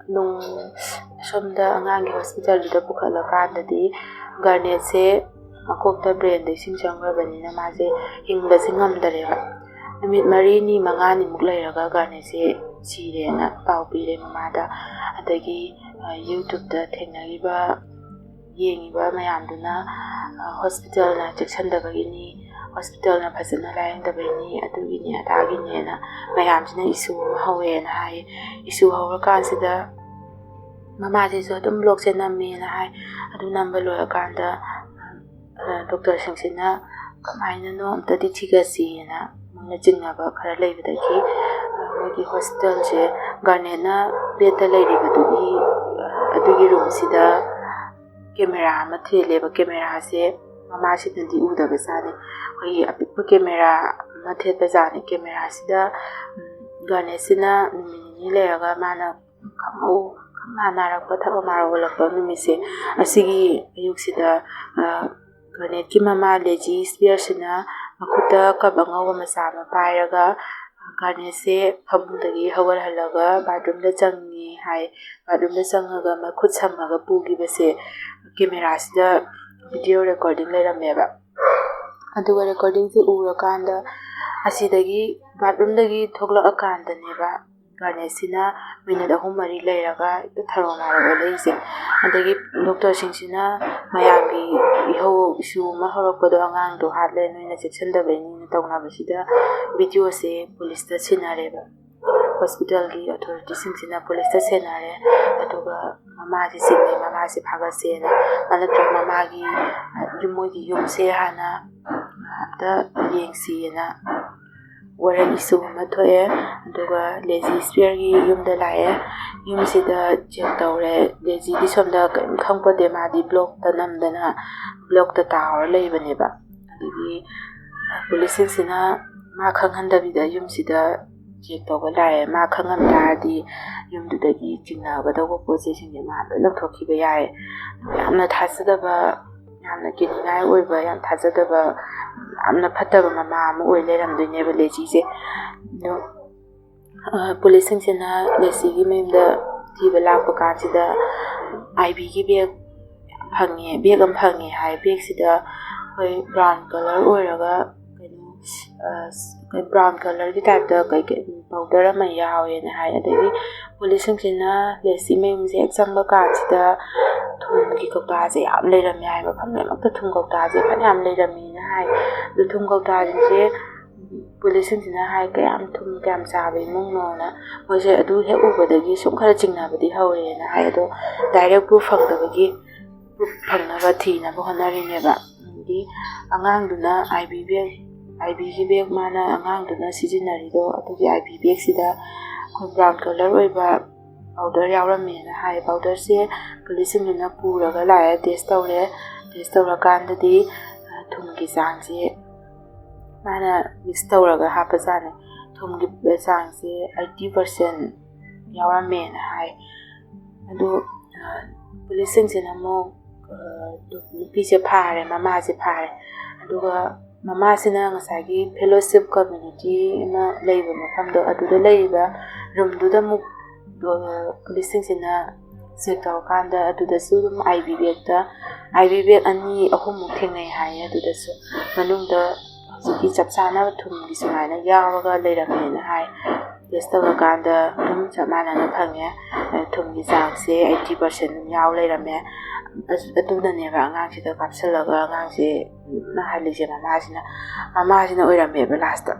ꯅꯨꯡ ꯑꯁꯣꯝꯗ ꯑꯉꯥꯡꯒꯤ ꯍꯣꯁꯄꯤꯇꯥꯜꯗꯨꯗ ꯄꯨꯈꯠꯂꯀꯥꯟꯗꯗꯤ ꯒꯥꯔꯅꯦꯠꯁꯦ ꯃꯀꯣꯛꯇ ꯕ꯭ꯔꯦꯟꯗ ꯏꯁꯤꯡ ꯆꯪꯈ꯭ꯔꯕꯅꯤꯅ ꯃꯥꯁꯦ ꯍꯤꯡꯕꯁꯦ ꯉꯝꯗꯔꯦꯕ꯫ ꯅꯨꯃꯤꯠ ꯃꯔꯤꯅꯤ ꯃꯉꯥꯅꯤꯃꯨꯛ ꯂꯩꯔꯒ ꯒꯥꯔꯅꯦꯠꯁꯦ ꯁꯤꯔꯦꯅ ꯄꯥꯎ ꯄꯤꯔꯦ ꯃꯃꯥꯗ꯫ ꯑꯗꯒꯤ ꯌꯨꯇ꯭ꯌꯨꯕꯇ ꯊꯦꯡꯅꯔꯤꯕ, ꯌꯦꯡꯉꯤꯕ ꯃꯌꯥꯝꯗꯨꯅ ꯍꯣꯁꯄꯤꯇꯥꯜꯅ ꯆꯦꯛꯁꯤꯟꯗꯕꯒꯤꯅꯤ, ꯍꯣꯁꯄꯤꯇꯥꯜꯅ ꯐꯖꯅ ꯂꯥꯏꯌꯦꯡꯗꯕꯒꯤꯅꯤ, ꯑꯗꯨꯒꯤꯅꯤ ꯑꯗꯥꯒꯤꯅꯦꯅ ꯃꯌꯥꯝꯁꯤꯅ ꯏꯁꯨ ꯑꯃ ꯍꯧꯋꯦꯅ ꯍꯥꯏ꯫ ꯏꯁꯨ ꯍꯧꯔꯀꯥꯟꯁꯤꯗ ꯃꯃꯥꯁꯤꯁꯨ ꯑꯗꯨꯝ ꯕ꯭ꯂꯣꯛꯁꯦ ꯅꯝꯃꯦꯅ ꯍꯥꯏ꯫ ꯑꯗꯨ ꯅꯝꯕ ꯂꯣꯏꯔꯀꯥꯟꯗ ꯗꯣꯛꯇꯔꯁꯤꯡꯁꯤꯅ ꯀꯃꯥꯏꯅꯅꯣ ꯑꯝꯇꯗꯤ ꯊꯤꯒꯠꯁꯤꯅ ꯃꯣꯏꯅ ꯆꯤꯡꯅꯕ ꯈꯔ ꯂꯩꯕꯗꯒꯤ ꯃꯣꯏꯒꯤ ꯍꯣꯁꯄꯤꯇꯥꯜꯁꯦ ꯒꯥꯔꯅꯦꯠꯅ ꯕꯦꯗꯇ ꯂꯩꯔꯤꯕꯗꯨꯒꯤ, ꯑꯗꯨꯒꯤ ꯔꯨꯝꯁꯤꯗ ꯀꯦꯃꯦꯔꯥ ꯑꯃ ꯊꯤꯜꯂꯦꯕ꯫ ꯀꯦꯃꯦꯔꯥꯁꯦ ꯃꯃꯥꯁꯤꯅꯗꯤ ꯎꯗꯕꯖꯥꯠꯅꯤ꯫ ꯑꯩꯈꯣꯏꯒꯤ ꯑꯄꯤꯛꯄ ꯀꯦꯃꯦꯔꯥ ꯑꯃ ꯊꯦꯠꯄꯖꯥꯠꯅꯤ꯫ ꯀꯦꯃꯦꯔꯥꯁꯤꯗ ꯒꯥꯔꯅꯦꯠꯁꯤꯅ ꯅꯨꯃꯤꯠ ꯅꯤꯅꯤ ꯂꯩꯔꯒ ꯃꯥꯅ ꯈꯪꯍꯧ ꯈꯪꯅ ꯅꯥꯔꯛꯄ, ꯊꯕꯛ ꯃꯥꯔꯛ ꯑꯣꯜꯂꯛꯄ ꯅꯨꯃꯤꯠꯁꯦ, ꯑꯁꯤꯒꯤ ꯑꯌꯨꯛꯁꯤꯗ ꯒꯥꯔꯅꯦꯠꯀꯤ ꯃꯃꯥ ꯂꯦꯖꯤ ꯏꯁꯄꯤꯌꯔꯁꯤꯅ ꯃꯈꯨꯠꯇ ꯀꯞ ꯑꯉꯧꯕ ꯃꯆꯥ ꯑꯃ ꯄꯥꯏꯔꯒ ꯒꯥꯔꯅꯦꯠꯁꯦ ꯐꯃꯨꯡꯗꯒꯤ ꯍꯧꯒꯠꯍꯜꯂꯒ ꯕꯥꯠꯔꯨꯝꯗ ꯆꯪꯉꯤ ꯍꯥꯏ꯫ ꯕꯥꯠꯔꯨꯝꯗ ꯆꯪꯉꯒ ꯃꯈꯨꯠ ꯁꯝꯃꯒ ꯄꯨꯈꯤꯕꯁꯦ ꯀꯦꯃꯦꯔꯥꯁꯤꯗ ꯚꯤꯗꯤꯑꯣ ꯔꯦꯀꯣꯔꯗꯤꯡ ꯂꯩꯔꯝꯃꯦꯕ꯫ ꯑꯗꯨꯒ ꯔꯦꯀꯣꯔꯗꯤꯡꯁꯦ ꯎꯔꯀꯥꯟꯗ ꯑꯁꯤꯗꯒꯤ ꯕꯥꯠꯔꯨꯝꯗꯒꯤ ꯊꯣꯛꯂꯛꯑꯀꯥꯟꯗꯅꯦꯕ ꯒꯥꯔꯅꯦꯠꯁꯤꯅ ꯃꯤꯅꯤꯠ ꯑꯍꯨꯝ ꯃꯔꯤ ꯂꯩꯔꯒ ꯍꯦꯛꯇ ꯊꯔꯣ ꯃꯥꯔꯣ ꯑꯣꯜꯂꯛꯏꯁꯦ꯫ ꯑꯗꯒꯤ ꯗꯣꯛꯇꯔꯁꯤꯡꯁꯤꯅ ꯃꯌꯥꯝꯒꯤ ꯏꯍꯧ ꯏꯁꯨ ꯑꯃ ꯍꯧꯔꯛꯄꯗꯣ, "ꯑꯉꯥꯡꯗꯣ ꯍꯥꯠꯂꯦ, ꯅꯣꯏꯅ ꯆꯦꯛꯁꯤꯟꯗꯕꯩꯅꯤꯅ" ꯇꯧꯅꯕꯁꯤꯗ ꯚꯤꯗꯤꯑꯣꯁꯦ ꯄꯨꯂꯤꯁꯇ ꯁꯤꯟꯅꯔꯦꯕ꯫ ꯍꯣꯁꯄꯤꯇꯥꯜꯒꯤ ꯑꯣꯊꯣꯔꯤꯇꯤꯁꯤꯡꯁꯤꯅ ꯄꯨꯂꯤꯁꯇ ꯁꯦꯟꯅꯔꯦ꯫ ꯑꯗꯨꯒ ꯃꯃꯥꯁꯦ ꯆꯤꯡꯅꯩ, ꯃꯃꯥꯁꯦ ꯐꯥꯒꯠꯁꯦꯅ, ꯅꯠꯇ꯭ꯔꯒ ꯃꯃꯥꯒꯤ ꯌꯨꯝ, ꯃꯣꯏꯒꯤ ꯌꯨꯝꯁꯦ ꯍꯥꯟꯅ ꯑꯝꯇ ꯌꯦꯡꯁꯤꯑꯅ ꯋꯥꯔꯦꯟ ꯏꯁꯨ ꯑꯃ ꯊꯣꯛꯑꯦ꯫ ꯑꯗꯨꯒ ꯂꯦꯖꯤ ꯁ꯭ꯄꯦꯌꯔꯒꯤ ꯌꯨꯝꯗ ꯂꯥꯛꯑꯦ꯫ ꯌꯨꯝꯁꯤꯗ ꯆꯦꯛ ꯇꯧꯔꯦ꯫ ꯂꯦꯖꯤꯗꯤ ꯁꯣꯝꯗ ꯀꯔꯤꯝ ꯈꯪꯄꯣꯠꯇꯦ, ꯃꯥꯗꯤ ꯕ꯭ꯂꯣꯛꯇ ꯅꯝꯗꯅ ꯕ꯭ꯂꯣꯛꯇ ꯇꯥꯍꯧꯔ ꯂꯩꯕꯅꯦꯕ꯫ ꯑꯗꯒꯤ ꯄꯨꯂꯤꯁꯁꯤꯡꯁꯤꯅ ꯃꯥ ꯈꯪꯍꯟꯗꯕꯤꯗ ꯌꯨꯝꯁꯤꯗ ꯆꯦꯛ ꯇꯧꯕ ꯂꯥꯛꯑꯦ꯫ ꯃꯥ ꯈꯪꯉꯝ ꯇꯥꯔꯗꯤ ꯌꯨꯝꯗꯨꯗꯒꯤ ꯆꯤꯡꯅꯒꯗꯧꯕ ꯄꯣꯠ ꯆꯩꯁꯤꯡꯁꯦ ꯃꯥ ꯂꯣꯏ ꯂꯧꯊꯣꯛꯈꯤꯕ ꯌꯥꯏ꯫ ꯌꯥꯝꯅ ꯊꯥꯖꯗꯕ, ꯌꯥꯝꯅ ꯀꯤꯅꯤꯡꯉꯥꯏ ꯑꯣꯏꯕ, ꯌꯥꯝ ꯊꯥꯖꯗꯕ, ꯌꯥꯝꯅ ꯐꯠꯇꯕ ꯃꯃꯥ ꯑꯃ ꯑꯣꯏ ꯂꯩꯔꯝꯗꯣꯏꯅꯦꯕ ꯂꯦꯖꯤꯁꯦ꯫ ꯑꯗꯣ, ꯑ, ꯄꯨꯂꯤꯁꯁꯤꯡꯁꯤꯅ ꯂꯦꯖꯤꯒꯤ ꯃꯌꯨꯝꯗ ꯊꯤꯕ ꯂꯥꯛꯄ ꯀꯥꯟꯁꯤꯗ ꯑꯥꯏ ꯕꯤꯒꯤ ꯕꯦꯒ ꯐꯪꯉꯦ, ꯕꯦꯒ ꯑꯃ ꯐꯪꯉꯦ ꯍꯥꯏ꯫ ꯕꯦꯒꯁꯤꯗ ꯑꯩꯈꯣꯏ ꯕ꯭ꯔꯥꯎꯟ ꯀꯂꯔ ꯑꯣꯏꯔꯒ ꯀꯩꯅꯣ, ꯑ, ꯕ꯭ꯔꯥꯎꯟ ꯀꯂꯔꯒꯤ ꯇꯥꯏꯞꯇ ꯀꯩ ꯀꯩ ꯄꯥꯎꯗꯔ ꯑꯃ ꯌꯥꯎꯋꯦꯅ ꯍꯥꯏ꯫ ꯑꯗꯒꯤ ꯄꯨꯂꯤꯁꯁꯤꯡꯁꯤꯅ ꯂꯦꯖꯤ ꯃꯌꯨꯝꯁꯦ ꯍꯦꯛ ꯆꯪꯕ ꯀꯥꯟꯁꯤꯗ ꯊꯨꯝꯒꯤ ꯀꯧꯇꯥꯁꯦ ꯌꯥꯝ ꯂꯩꯔꯝꯃꯦ ꯍꯥꯏ꯫ ꯃꯐꯝ ꯂꯣꯏꯅꯃꯛꯇ ꯊꯨꯝ ꯀꯧꯇꯥꯁꯦ ꯐꯅꯌꯥꯝ ꯂꯩꯔꯝꯃꯦꯅ ꯍꯥꯏ꯫ ꯑꯗꯨ ꯊꯨꯝ ꯀꯧꯇꯥꯁꯤꯡꯁꯦ ꯄꯨꯂꯤꯁꯁꯤꯡꯁꯤꯅ ꯍꯥꯏ, "ꯀꯌꯥꯝ ꯊꯨꯝ ꯀꯌꯥꯝ ꯆꯥꯕ ꯏꯃꯨꯡꯅꯣꯅ?" ꯃꯣꯏꯁꯦ ꯑꯗꯨ ꯍꯦꯛ ꯎꯕꯗꯒꯤ ꯁꯨꯝ ꯈꯔ ꯆꯤꯡꯅꯕꯗꯤ ꯍꯧꯔꯦꯅ ꯍꯥꯏ꯫ ꯑꯗꯣ ꯗꯥꯏꯔꯦꯛ ꯄ꯭ꯔꯨꯐ ꯐꯪꯗꯕꯒꯤ ꯄ꯭ꯔꯨꯐ ꯐꯪꯅꯕ ꯊꯤꯅꯕ ꯍꯣꯠꯅꯔꯤꯅꯦꯕ꯫ ꯑꯗꯒꯤ ꯑꯉꯥꯡꯗꯨꯅ ꯑꯥꯏ ꯕꯤ ꯕꯦꯒ, ꯑꯥꯏ ꯕꯤꯒꯤ ꯕꯦꯒ ꯃꯥꯅ ꯑꯉꯥꯡꯗꯨꯅ ꯁꯤꯖꯤꯟꯅꯔꯤꯗꯣ, ꯑꯗꯨꯒꯤ ꯑꯥꯏ ꯕꯤ ꯕꯦꯒꯁꯤꯗ ꯑꯩꯈꯣꯏ ꯕ꯭ꯔꯥꯎꯟ ꯀꯂꯔ ꯑꯣꯏꯕ ꯄꯥꯎꯗꯔ ꯌꯥꯎꯔꯝꯃꯦꯅ ꯍꯥꯏ꯫ ꯄꯥꯎꯗꯔꯁꯦ ꯄꯨꯂꯤꯁꯁꯤꯡꯗꯨꯅ ꯄꯨꯔꯒ ꯂꯥꯛꯑꯦ, ꯇꯦꯁ ꯇꯧꯔꯦ꯫ ꯇꯦꯁ ꯇꯧꯔꯀꯥꯟꯗꯗꯤ, ꯑ, ꯊꯨꯝꯒꯤ ꯆꯥꯡꯁꯦ ꯃꯥꯅ ꯃꯤꯛꯁ ꯇꯧꯔꯒ ꯍꯥꯞꯄꯖꯥꯠꯅꯦ꯫ ꯊꯨꯝꯒꯤ ꯆꯥꯡꯁꯦ ꯑꯩꯠꯇꯤ ꯄꯥꯔꯁꯦꯟ ꯌꯥꯎꯔꯝꯃꯦꯅ ꯍꯥꯏ꯫ ꯑꯗꯨ, ꯑ, ꯄꯨꯂꯤꯁꯁꯤꯡꯁꯤꯅ ꯑꯃꯨꯛ, ꯑ, ꯅꯨꯄꯤꯁꯦ ꯐꯥꯔꯦ, ꯃꯃꯥꯁꯦ ꯐꯥꯔꯦ꯫ ꯑꯗꯨꯒ ꯃꯃꯥꯁꯤꯅ ꯉꯁꯥꯏꯒꯤ ꯐꯦꯂꯣꯁꯤꯞ ꯀꯝꯃ꯭ꯌꯨꯅꯤꯇꯤ ꯑꯃ ꯂꯩꯕ ꯃꯐꯝꯗꯣ, ꯑꯗꯨꯗ ꯂꯩꯔꯤꯕ ꯔꯨꯝꯗꯨꯗ ꯑꯃꯨꯛ, ꯑ, ꯄꯨꯂꯤꯁꯁꯤꯡꯁꯤꯅ ꯆꯦꯛ ꯇꯧꯔꯀꯥꯟꯗ ꯑꯗꯨꯗꯁꯨ ꯑꯗꯨꯝ ꯑꯥꯏ ꯕꯤ ꯕꯦꯒꯇ, ꯑꯥꯏ ꯕꯤ ꯕꯦꯒ ꯑꯅꯤ ꯑꯍꯨꯝꯃꯨꯛ ꯊꯦꯡꯅꯩ ꯍꯥꯏꯌꯦ꯫ ꯑꯗꯨꯗꯁꯨ ꯃꯅꯨꯡꯗ ꯍꯧꯖꯤꯛꯀꯤ ꯆꯞ ꯆꯥꯅ ꯊꯨꯝꯒꯤ ꯁꯨꯃꯥꯏꯅ ꯌꯥꯎꯔꯒ ꯂꯩꯔꯝꯃꯦꯅ ꯍꯥꯏ꯫ ꯇꯦꯁ ꯇꯧꯔꯀꯥꯟꯗ ꯑꯗꯨꯝ ꯆꯞ ꯃꯥꯟꯅꯅ ꯐꯪꯉꯦ꯫ ꯑ, ꯊꯨꯝꯒꯤ ꯆꯥꯡꯁꯦ ꯑꯩꯠꯇꯤ ꯄꯥꯔꯁꯦꯟ ꯑꯗꯨꯝ ꯌꯥꯎ ꯂꯩꯔꯝꯃꯦ꯫ ꯑꯁ, ꯑꯗꯨꯅꯅꯦꯕ ꯑꯉꯥꯡꯁꯤꯗ ꯀꯥꯞꯁꯤꯜꯂꯒ ꯑꯉꯥꯡꯁꯦ ꯅꯥꯍꯜꯂꯤꯁꯦ ꯃꯃꯥꯁꯤꯅ, ꯃꯃꯥꯁꯤꯅ ꯑꯣꯏꯔꯝꯃꯦꯕ ꯂꯥꯁꯇ꯫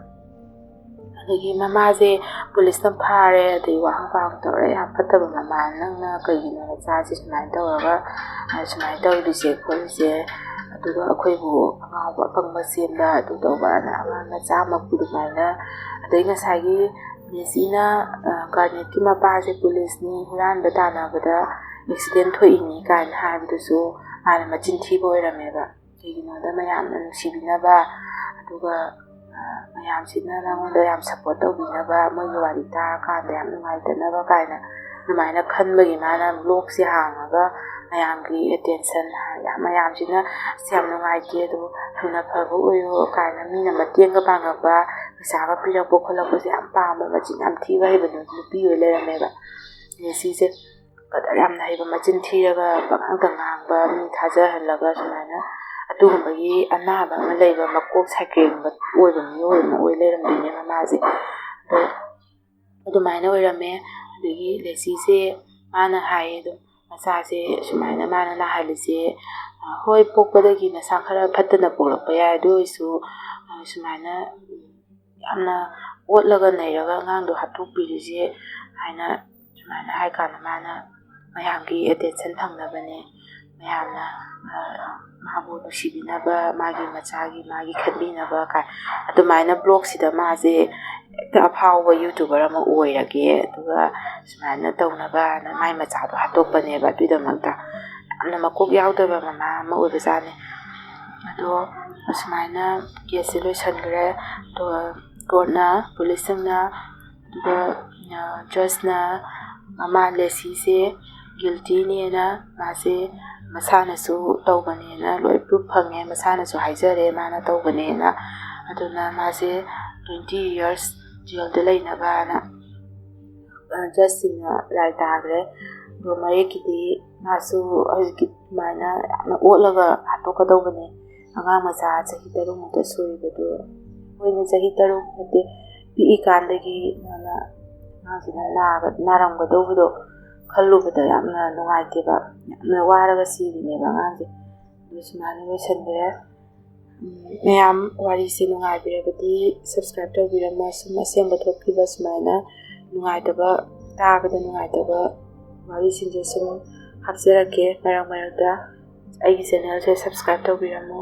ꯑꯗꯒꯤ ꯃꯃꯥꯁꯦ ꯄꯨꯂꯤꯁꯅ ꯐꯥꯔꯦ, ꯑꯗꯩ ꯋꯥꯍꯪ ꯄꯥꯎꯍꯪ ꯇꯧꯔꯦ, "ꯌꯥꯝ ꯐꯠꯇꯕ ꯃꯃꯥ, ꯅꯪꯅ ꯀꯩꯒꯤꯅꯣ ꯅꯆꯥꯁꯦ ꯁꯨꯃꯥꯏꯅ ꯇꯧꯔꯒ, ꯑ, ꯁꯨꯃꯥꯏꯅ ꯇꯧꯔꯤꯁꯦ ꯈꯣꯠꯂꯤꯁꯦ? ꯑꯗꯨꯒ ꯑꯩꯈꯣꯏꯕꯨ ꯑꯉꯥꯎꯕ ꯑꯄꯪꯕ ꯁꯦꯝꯕ, ꯑꯗꯨ ꯇꯧꯕ"꯫ ꯑꯗ ꯑꯉꯥꯡ ꯃꯆꯥꯃꯛꯄꯨ ꯑꯗꯨꯃꯥꯏꯅ, ꯑꯗꯩ ꯉꯁꯥꯏꯒꯤ ꯂꯦꯁꯤꯅ, ꯑ, ꯒꯥꯔꯅꯦꯠꯀꯤ ꯃꯄꯥꯁꯦ ꯄꯨꯂꯤꯁꯅꯤ, ꯍꯨꯔꯥꯟꯕ ꯇꯥꯟꯅꯕꯗ ꯑꯦꯛꯁꯤꯗꯦꯟ ꯊꯣꯛꯏꯅꯤ ꯀꯥꯏꯅ ꯍꯥꯏꯕꯗꯨꯁꯨ ꯃꯥꯅ ꯃꯆꯤꯟ ꯊꯤꯕ ꯑꯣꯏꯔꯝꯃꯦꯕ꯫ ꯀꯩꯒꯤꯅꯣꯗ ꯃꯌꯥꯝꯅ ꯅꯨꯡꯁꯤꯕꯤꯅꯕ, ꯑꯗꯨꯒ, ꯑ, ꯃꯌꯥꯝꯁꯤꯅ ꯅꯉꯣꯟꯗ ꯌꯥꯝ ꯁꯞꯄꯣꯔꯠ ꯇꯧꯕꯤꯅꯕ, ꯃꯣꯏꯒꯤ ꯋꯥꯔꯤ ꯇꯥꯔꯀꯥꯟꯗ ꯌꯥꯝ ꯅꯨꯡꯉꯥꯏꯇꯅꯕ ꯀꯥꯏꯅ ꯑꯗꯨꯃꯥꯏꯅ ꯈꯟꯕꯒꯤ ꯃꯥꯅ ꯕ꯭ꯂꯣꯛꯁꯦ ꯍꯥꯡꯉꯒ ꯃꯌꯥꯝꯒꯤ ꯑꯦꯇꯦꯟꯁꯟ, ꯃꯌꯥꯝꯁꯤꯅ "ꯑꯁ, ꯌꯥꯝ ꯅꯨꯡꯉꯥꯏꯇꯦ, ꯑꯗꯣ ꯊꯨꯅ ꯐꯕ ꯑꯣꯏꯌꯣ" ꯀꯥꯏꯅ ꯃꯤꯅ ꯃꯇꯦꯡꯒ ꯄꯥꯡꯉꯛꯄ, ꯄꯩꯁꯥꯒ ꯄꯤꯔꯛꯄ ꯈꯣꯠꯂꯛꯄꯁꯦ ꯌꯥꯝ ꯄꯥꯝꯕ, ꯃꯆꯤꯟ ꯌꯥꯝ ꯊꯤꯕ ꯍꯩꯕ ꯅꯨꯄꯤ ꯑꯣꯏ ꯂꯩꯔꯝꯃꯦꯕ꯫ ꯑꯗꯩ ꯁꯤꯁꯦ ꯀꯗꯔ ꯌꯥꯝꯅ ꯍꯩꯕ, ꯃꯆꯤꯟ ꯊꯤꯔꯒ ꯄꯉꯥꯡꯗ ꯉꯥꯡꯕ, ꯃꯤ ꯊꯥꯖꯍꯜꯂꯒ ꯁꯨꯃꯥꯏꯅ ꯑꯗꯨꯒꯨꯝꯕꯒꯤ ꯑꯅꯥꯕ ꯑꯃ ꯂꯩꯕ, ꯃꯀꯣꯛ ꯁꯥꯏꯀꯦꯟꯒꯨꯝꯕ ꯑꯣꯏꯕ ꯃꯤꯑꯣꯏ ꯑꯃ ꯑꯣꯏ ꯂꯩꯔꯝꯗꯣꯏꯅꯦ ꯃꯃꯥꯁꯦ꯫ ꯑꯗꯣ ꯑꯗꯨꯃꯥꯏꯅ ꯑꯣꯏꯔꯝꯃꯦ꯫ ꯑꯗꯒꯤ ꯂꯦꯁꯤꯁꯦ ꯃꯥꯅ ꯍꯥꯏꯌꯦ ꯑꯗꯨꯝ, ꯃꯆꯥꯁꯦ ꯁꯨꯃꯥꯏꯅ ꯃꯥꯅ ꯅꯥꯍꯜꯂꯤꯁꯦ, ꯑ, ꯍꯣꯏ, ꯄꯣꯛꯄꯗꯒꯤ ꯃꯁꯥ ꯈꯔ ꯐꯠꯇꯅ ꯄꯣꯛꯂꯛꯄ ꯌꯥꯏ, ꯑꯗꯨ ꯑꯣꯏꯔꯁꯨ, ꯑ, ꯁꯨꯃꯥꯏꯅ ꯌꯥꯝꯅ ꯑꯣꯠꯂꯒ ꯅꯩꯔꯒ ꯑꯉꯥꯡꯗꯣ ꯍꯥꯠꯇꯣꯛꯄꯤꯔꯤꯁꯦ ꯍꯥꯏꯅ ꯁꯨꯃꯥꯏꯅ ꯍꯥꯏ ꯀꯥꯟꯗ ꯃꯥꯅ ꯃꯌꯥꯝꯒꯤ ꯑꯦꯇꯦꯟꯁꯟ ꯐꯪꯅꯕꯅꯦ, ꯃꯌꯥꯝꯅ, ꯑ, ꯃꯥꯕꯨ ꯅꯨꯡꯁꯤꯕꯤꯅꯕ, ꯃꯥꯒꯤ ꯃꯆꯥꯒꯤ, ꯃꯥꯒꯤ ꯈꯟꯕꯤꯅꯕ ꯀꯥꯏ ꯑꯗꯨꯃꯥꯏꯅ ꯕ꯭ꯂꯣꯛꯁꯤꯗ ꯃꯥꯁꯦ ꯍꯦꯛꯇ ꯑꯐꯥꯎꯕ ꯌꯨꯇꯨꯕꯔ ꯑꯃ ꯑꯣꯏꯔꯒꯦ, ꯑꯗꯨꯒ ꯁꯨꯃꯥꯏꯅ ꯇꯧꯅꯕꯅ ꯃꯥꯏ ꯃꯆꯥꯗꯣ ꯍꯥꯠꯇꯣꯛꯄꯅꯦꯕ꯫ ꯑꯗꯨꯒꯤꯗꯃꯛꯇ ꯌꯥꯝꯅ ꯃꯀꯣꯛ ꯌꯥꯎꯗꯕ ꯃꯃꯥ ꯑꯃ ꯑꯣꯏꯕꯖꯥꯠꯅꯤ꯫ ꯑꯗꯣ ꯑꯁꯨꯃꯥꯏꯅ ꯀꯦꯁꯁꯦ ꯂꯣꯏꯁꯤꯟꯈ꯭ꯔꯦ꯫ ꯑꯗꯨꯒ ꯀꯣꯔꯠꯅ, ꯄꯨꯂꯤꯁꯁꯤꯡꯅ, ꯑꯗꯨꯒ, ꯑ, ꯖꯁꯅ ꯃꯃꯥ ꯂꯦꯁꯤꯁꯦ ꯒꯤꯜꯇꯤꯅꯦꯅ, ꯃꯥꯁꯦ ꯃꯁꯥꯅꯁꯨ ꯇꯧꯕꯅꯦꯅ ꯂꯣꯏ ꯄ꯭ꯔꯨꯐ ꯐꯪꯉꯦ, ꯃꯁꯥꯅꯁꯨ ꯍꯥꯏꯖꯔꯦ ꯃꯥꯅ ꯇꯧꯕꯅꯦꯅ꯫ ꯑꯗꯨꯅ ꯃꯥꯁꯦ ꯇ꯭ꯋꯦꯟꯇꯤ ꯌꯔꯁ ꯖꯦꯜꯗ ꯂꯩꯅꯕꯅ, ꯑ, ꯖꯁꯁꯤꯡꯅ ꯔꯥꯏ ꯇꯥꯈ꯭ꯔꯦ꯫ ꯑꯗꯣ ꯃꯌꯦꯛꯀꯤꯗꯤ ꯃꯥꯁꯨ ꯍꯧꯖꯤꯛꯀꯤ ꯑꯗꯨꯃꯥꯏꯅ ꯌꯥꯝꯅ ꯑꯣꯠꯂꯒ ꯍꯥꯠꯇꯣꯛꯀꯗꯧꯕꯅꯦ꯫ ꯑꯉꯥꯡ ꯃꯆꯥ ꯆꯍꯤ ꯇꯔꯨꯛꯃꯨꯛꯇ ꯁꯨꯔꯤꯕꯗꯨ, ꯃꯣꯏꯅ ꯆꯍꯤ ꯇꯔꯨꯛ ꯅꯠꯇꯦ, ꯄꯤꯛꯏꯀꯥꯟꯗꯒꯤ ꯃꯥꯅ ꯑꯉꯥꯡꯁꯤꯅ ꯅꯥꯒ-, ꯅꯥꯔꯝꯒꯗꯧꯕꯗꯣ ꯈꯜꯂꯨꯕꯗ ꯌꯥꯝꯅ ꯅꯨꯡꯉꯥꯏꯇꯦꯕ꯫ ꯌꯥꯝꯅ ꯋꯥꯔꯒ ꯁꯤꯔꯤꯅꯦꯕ ꯑꯉꯥꯡꯁꯦ꯫ ꯑꯗꯨ ꯁꯨꯃꯥꯏꯅ ꯂꯣꯏꯁꯤꯟꯈ꯭ꯔꯦ꯫ ꯃꯌꯥꯝ ꯋꯥꯔꯤꯁꯦ ꯅꯨꯡꯉꯥꯏꯕꯤꯔꯕꯗꯤ subscribe ꯇꯧꯕꯤꯔꯝꯃꯣ꯫ ꯁꯨꯝ ꯑꯁꯦꯡꯕ ꯊꯣꯛꯈꯤꯕ ꯁꯨꯃꯥꯏꯅ ꯅꯨꯡꯉꯥꯏꯇꯕ, ꯇꯥꯕꯗ ꯅꯨꯡꯉꯥꯏꯇꯕ ꯋꯥꯔꯤꯁꯤꯡꯁꯦ ꯁꯨꯝ ꯍꯥꯞꯆꯔꯛꯀꯦ ꯃꯔꯛ ꯃꯔꯛꯇ꯫ ꯑꯩꯒꯤ channelꯁꯦ subscribe ꯇꯧꯕꯤꯔꯝꯃꯣ꯫